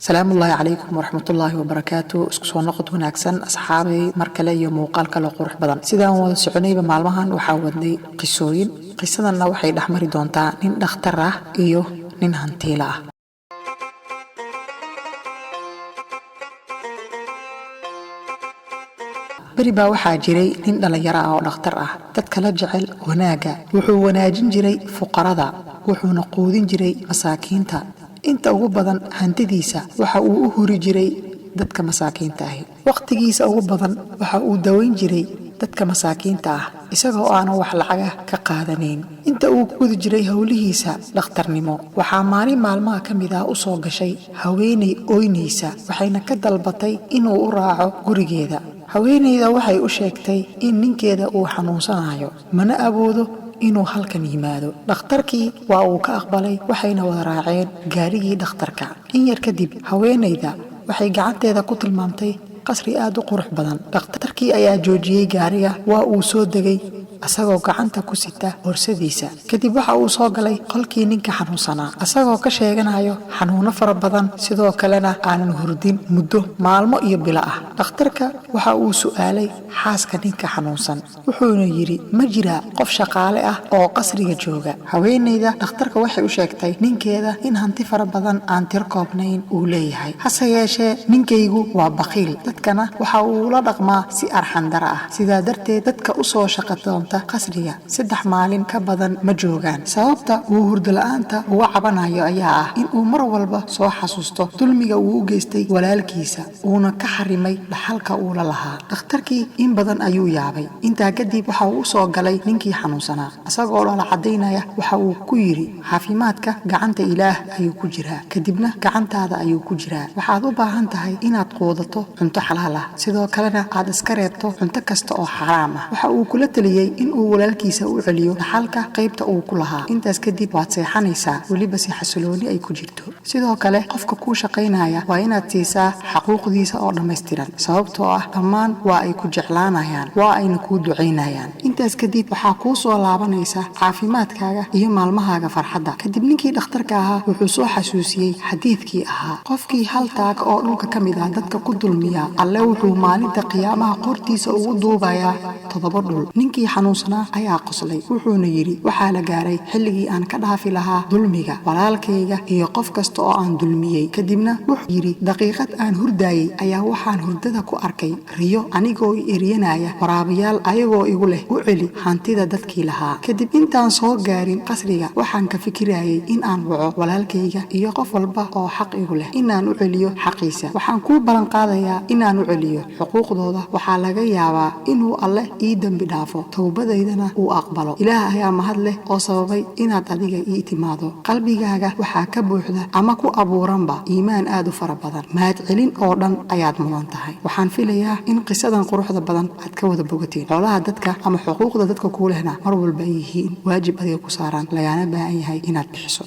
Salaamullaahi calaykum waraxmatullaahi wabarakaatu. Isku soo noqod wanaagsan, asxaabay, mar kale iyo muuqaal kale qurux badan. Sidaan wada soconayba maalmahan waxaa wadnay qisooyin. Qisadanna waxay dhexmari doontaa nin dhakhtar ah iyo nin hantiila ah. Beri baa waxaa jiray nin dhallinyaro ah oo dhakhtar ah, dadka la jecel wanaagga. Wuxuu wanaajin jiray fuqarada, wuxuuna quudin jiray masaakiinta. Inta ugu badan hantidiisa waxa uu u huri jiray dadka masaakiinta ahi. Wakhtigiisa ugu badan waxa uu dawayn jiray dadka masaakiinta ah, isagoo aanan wax lacaga ka qaadanayn. Inta uu ku guda jiray howlihiisa dhakhtarnimo, waxaa maalin maalmaha ka mid ah u soo gashay haweenay ooynaysa, waxayna ka dalbatay inuu u raaco gurigeeda. Haweenayda waxay u sheegtay in ninkeeda uu xanuunsanayo, mana awoodo inuu halkan yimaado. Dhakhtarkii waa uu ka aqbalay, waxayna wada raaceen gaarigii dhakhtarka. In yar kadib haweenayda waxay gacanteeda ku tilmaamtay qasri aad u qurux badan. Dhakhtarkii ayaa joojiyey gaariga, waa uu soo degay asagoo gacanta ku sita borsadiisa. Kadib waxa uu soo galay qolkii ninka xanuunsanaa, asagoo ka sheeganayo xanuuno fara badan, sidoo kalena aanan hurdin muddo maalmo iyo bilo ah. Dhakhtarka waxa uu su'aalay xaaska ninka xanuunsan, wuxuuna yidhi: "Ma jiraa qof shaqaale ah oo qasriga jooga?" Haweenayda dhakhtarka waxay u sheegtay ninkeeda in hanti fara badan aan tiro koobnayn uu leeyahay, hase yeeshee ninkaygu waa baqiil, dadkana waxa uu la dhaqmaa si arxandara ah. Sidaa darteed dadka u soo shaqa doonta qasriga 3 maalin ka badan ma joogaan. Sababta uu hurdo la-aanta uga cabanayo ayaa ah in uu mar walba soo xasuusto dulmiga uu u geystay walaalkiisa, uuna ka xarimay dhaxalka uu la lahaa. Dhakhtarkii in badan ayuu yaabay. Intaa kadib waxa uu u soo galay ninkii xanuunsanaa isagoo lala cadaynaya. Waxa uu ku yidhi: "Caafimaadka gacanta Ilaah ayuu ku jiraa, kadibna gacantaada ayuu ku jiraa. Waxaad u baahan tahay inaad quudato cunto xalaal ah, sidoo kalena aad iska reebto cunto kasta oo xaraam ah." Waxa uu kula taliyey in uu walaalkiisa u celiyo dhaxalka qaybta uu ku lahaa. Intaas kadib waad seexanaysaa, weliba si xasilooni ay ku jirto. Sidoo kale qofka kuu shaqaynaya waa inaad siisaa xaquuqdiisa oo dhammaystiran, sababtoo ah dhammaan waa ay ku jeclaanayaan, waa ayna kuu ducaynayaan. Intaas kadib waxaa kuu soo laabanaysa caafimaadkaaga iyo maalmahaaga farxadda. Kadib ninkii dhakhtarka ahaa wuxuu soo xasuusiyey xadiidkii ahaa: "Qofkii hal taag oo dhulka ka mid ah dadka ku dulmiya, Alle wuxuu maalinta qiyaamaha qortiisa ugu duubayaa 7 dhul." Ninkii xanuunsanaa ayaa qoslay, wuxuuna yidhi: "Waxaa la gaaray xilligii aan ka dhaafi lahaa dulmiga walaalkayga iyo qof kasta oo aan dulmiyey." Kadibna wuxuu yidhi: "Daqiiqad aan hurdaayey ayaa waxaan hurdada ku arkay riyo anigoo i eryanaya waraabayaal, ayagoo igu leh u celi hantida dadkii lahaa. Kadib intaan soo gaarin qasriga waxaan ka fikirayay in aan waco walaalkayga iyo qof walba oo xaq igu leh inaan u celiyo xaqiisa. Waxaan kuu ballan qaadayaa inaan u celiyo xuquuqdooda. Waxaa laga yaabaa inuu Alle ii dembi dhaafo, towbadaydana uu aqbalo. Ilaah ayaa mahad leh oo sababay inaad adiga ii timaado. Qalbigaaga waxaa ka buuxda ama ku abuuranba iimaan aad u fara badan. Mahad celin oo dhan ayaad mudan tahay." Waxaan filayaa in qisadan quruxda badan aad ka wada bogateen. Xoolaha dadka ama xuquuqda dadka kuu lehna mar walba ay yihiin waajib adiga ku saaran, lagaana baahan yahay inaad bixiso.